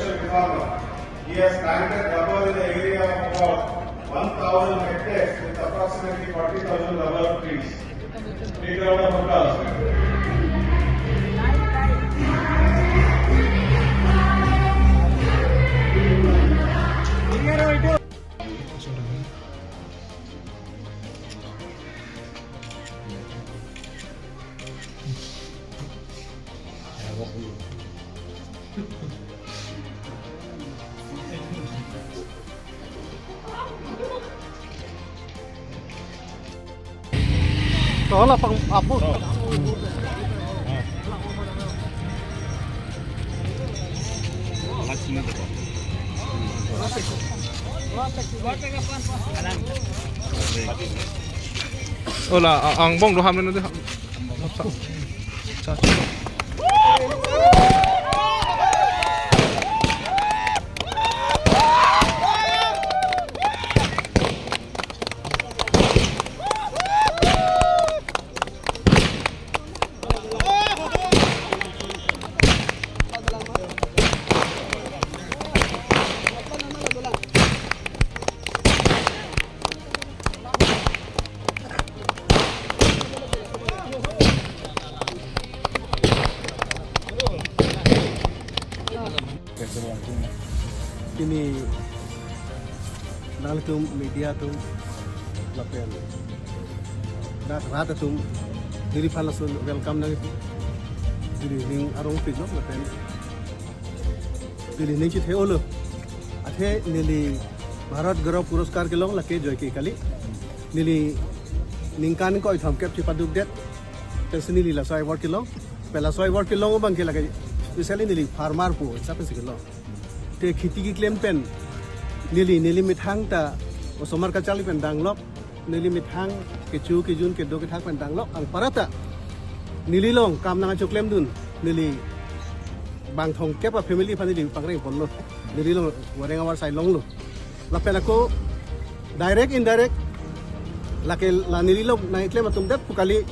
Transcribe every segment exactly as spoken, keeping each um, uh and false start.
He has planted rubber in the area of about one thousand hectares with approximately forty thousand rubber trees. Big round of applause. Tola pang abu. Ola, a-, angbong do ham na de. Pini nanglitum media atum lapen dak rat atum neli aphan lason welcome nang ipi. Neli ning arong pik lo lapen neli ning chithe olo. Athe neli Bharat Gaurav Puraskar kelong lake joike kali. Neli ningkan ingkoi thomkep chepadukdet. Pensi neli laso award kelong. Pen laso award kelong abangke lake specially neli farmer pu, sa pensi kelong. Te kheti keklem pen neli, neli methang ta osomar kacharli pen danglok, neli methang kecho kejun kedo kethak pen danglok, anparta neli along kam nangchoklemdun, neli bang thomkep a family aphan neli pangreng ponlo, neli along wareng avar sai longlo. Lapen ako direct indirect lake la neli along nangklem atum det pu kali,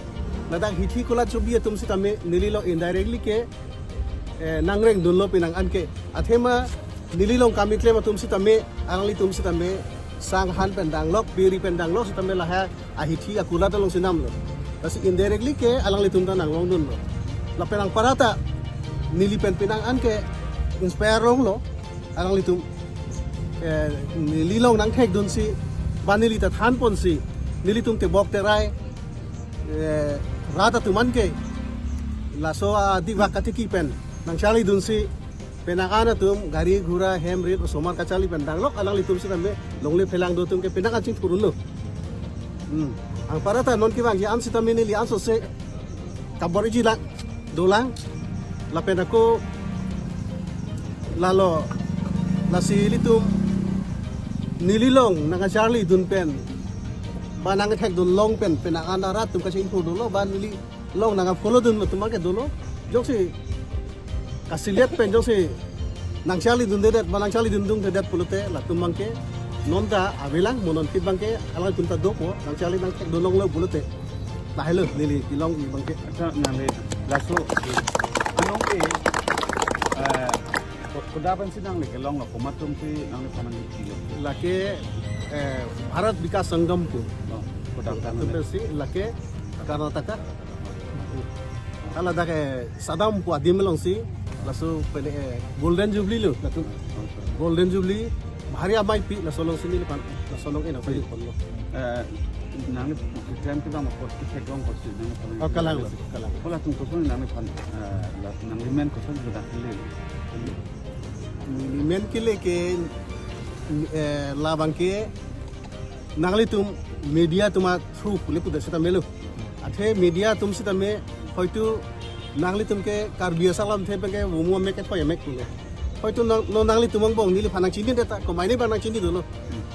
ladak hithi kula chubi atum sitame neli along indirectly ke eh, nangreng dunlo penang anke. Athema neli along kam keklem atum sitame, alanglitum sitame, sang han pen danglok, biri pen danglok sitame lahai ahithi akula ta along sinam lo. Lasi indirectly ke alanglitum ta nanglong dunlo. Lapen anparta neli pen penang anke inspire longlo, alanglitum, eh, neli along nangthekdunsi, ba neli ta than ponsi, nelitum tebok terai, eh, rat atum anke laso adivak katiki pen nangcharlidunsi, penang an atum gari ghura hem rit osomar kacharli pen danglok, alanglitum sitame longle phelang do atum ke penang an chingthur unlo. Hmm. Anparta non kevangji an sitame neli ansose kabor-iji lang dolang. Lapen ako lalo, lasi ilitum neli along nangcharlidun pen, ba nangthekdun long pen, penang an arat atum kachingthur dolo, ba neli along nangfollow dun atum ke dolo. Jongsi kasilet pen jongsi nangcharlidundedet, ba nangcharlidun dungdedet pulote, latum abangke non ta avelang, mo non kit abangke alangtum ta dopo, nangcharli nangthekdun longlo pulote. Lahelo neli kelong-i abangke. Accha, nangli laso anong ke, eh, ko-, kodak pensi nangli kelonglo, komat atum si nangliphan nangkilo? Lake, eh, Bharat Vikas Sangamam pu. Oh, kodak atum pensi lake Karnataka. Hala dak, eh, Sadam pu adim alongsi, laso pen, eh, Golden Jubilee lo, latum. Golden Jubilee, bahari amei pi, laso alongsi neliphan, laso along ena pali ponlo. Eh, nangli klem kedam apot, ketheklong apotsi, nangli phan. Oh, kalanglo, kalang. Hala atum koson nangliphan, eh, la, nangli men koson sudah kele. Neli men kele ke, eh, labangke, nanglitum media atum a-through pule puda sitame lo. Athe media atum sitame hoitu nanglitum ke Karbi Anglong alamthe pen ke vomu amek ke thoi amek pule. Hoitu nang, non nanglitum angbong neliphan nangchinidet ta, komaini abang nangchini dolo.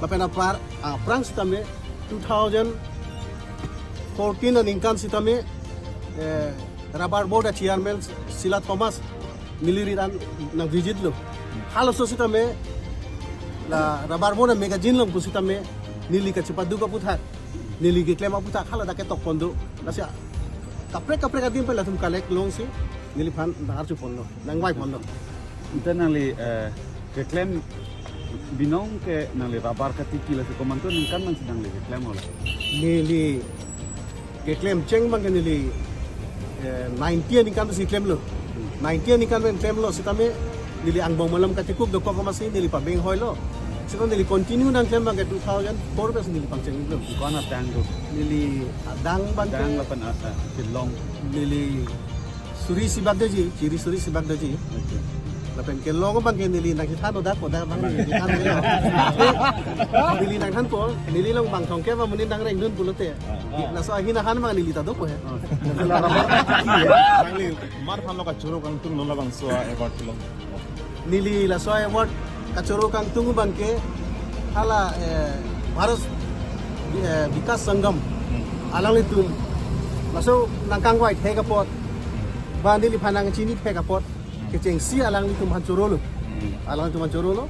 Lapen apar, aphrang sitame two thousand fourteen aningkan sitame, eh, Rubber Board a-chairman Sila Thomas neli rit an nangvisit lo. Halaso sitame la Rubber Board a-magazine along pusitame neli kachepaduk aputhak, neli keklem aputhak hala dak ketok pon do. Lasi kaprek kaprek adim pen latum collect longsi neliphan nangarju ponlo, nangvai ponlo. Ita nangli eh, keklem binong ke nangli rubber katiki lasi komantu ningkan nangsi nangli keklemlo? Neli keklem cheng abang ke neli eh, ninety aningkan si klemlo. Ninety aningkan pen klemlo sitame neli angbong malom kachekuk dokok amatsi neli pabeng hoilo. Sitame neli continue nangklem abang ke two thousand four pensi neli pangcheng iklo. Ko-an adang do? Neli adang abang ke Adang lapen ah, ah, kelong. Neli suri sibak doji, chiri suri sibak doji. Okay. Lapen kelong abang ke neli nangkethan odak odak abang neli kethan ya. Neli nangthanpo, neli along bang thomkep amonit nangrengdun pulote. Ah. Laso ahin ahan abang neli ta dopo he. Ah. Nangli mar aphan lo kachoro kangtung non labangso a-award kelong? Neli laso a-award kachoro kangtung abang ke hala eh, Bharat eh, Vikas Sangam Hmm. alanglitum laso nangkangvai thek apot ba neliphan nangchini thek apot kechengsi alanglitum aphan chorolo. Hmm. Alanglitum aphan chorolo.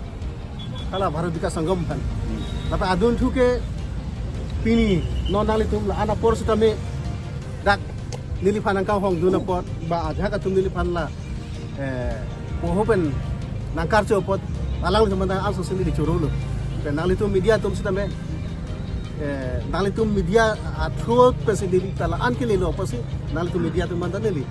Hala Bharat Vikas Sangam aphan. Hmm. Lapen adunthu ke pini non nanglitum la-an apor sitame dak neliphan nangkanghongdun apot ba ajahak atum neliphan la eh, poho pen nangkarcho apot alanglitum aphan angsong si neli chorolo. Pen nanglitum media atum sitame eh, nanglitum media a-through pensi neli ta la-an kelelo apotsi nanglitum media atum aphan ta neli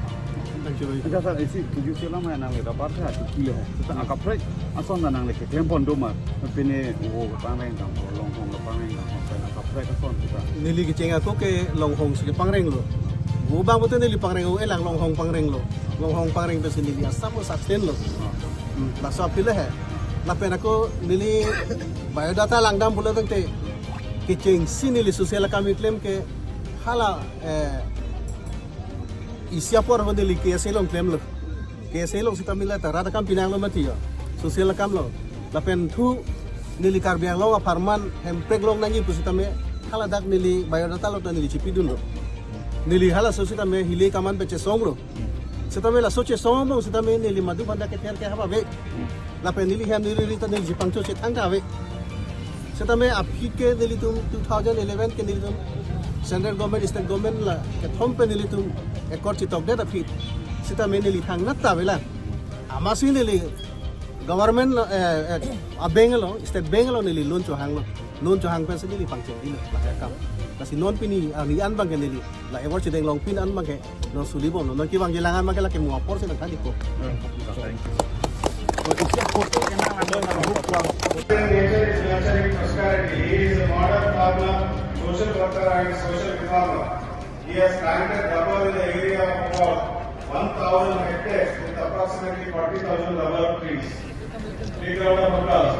nangchoro. Ita sir, isi tujuh sila maya nangli rubber ke ati kilo hai. Sita akaprek ason ta nangli keklem pon do ma. Pine wo pangreng tang, Longhong lo pangreng tang, pen akaprek ason sita. Neli kecheng ako ke Longhong si kepangrenglo. Wo abang pulote neli pangreng o-e lang, Longhong pangrenglo. Longhong pangreng pensi neli asap o sustain lo. Hmm, laso aphi le he. Lapen ako neli biodata langdam pulo tangte kechengsi neli social akam keklem ke hala eh, isi apor ho neli K S A along klemlo. K S A along sitame la ta rat akam pinanglo mati ya. Social akam lo. Lapen thu neli Karbi Anglong apharman hemprek long nangji pu sitame hala dak neli biodata lo ta neli chipidunlo. Neli halaso sitame hile kaman pen chesonglo. Sitame laso chesong abang sitame neli madu banda kether ke haba ave. Lapen neli hem neli rita neli jipangcho chethang ta ave. Sitame aphi ke nelitum two thousand eleven ke nelitum central government, state government la kethom pen nelitum accord chitokdet aphi. Sitame neli thangnat ta avelang. Amatsi neli government lo, eh, eh, a-bank lo, state bank lo neli loan chohanglo. Loan chohang pensi neli pangcheng dilo la akam. Lasi non pini arni an abang ke neli la award chedeng longpin an abang ke non suli bomlo, non kevangji lang an abang ke lake mo apor si nangkali ko. Nature is nurturing prosperity. He is a modern farmer, social worker and social reformer. He has planted rubber in the area of about one thousand hectares with approximately forty thousand rubber trees. Big round of applause.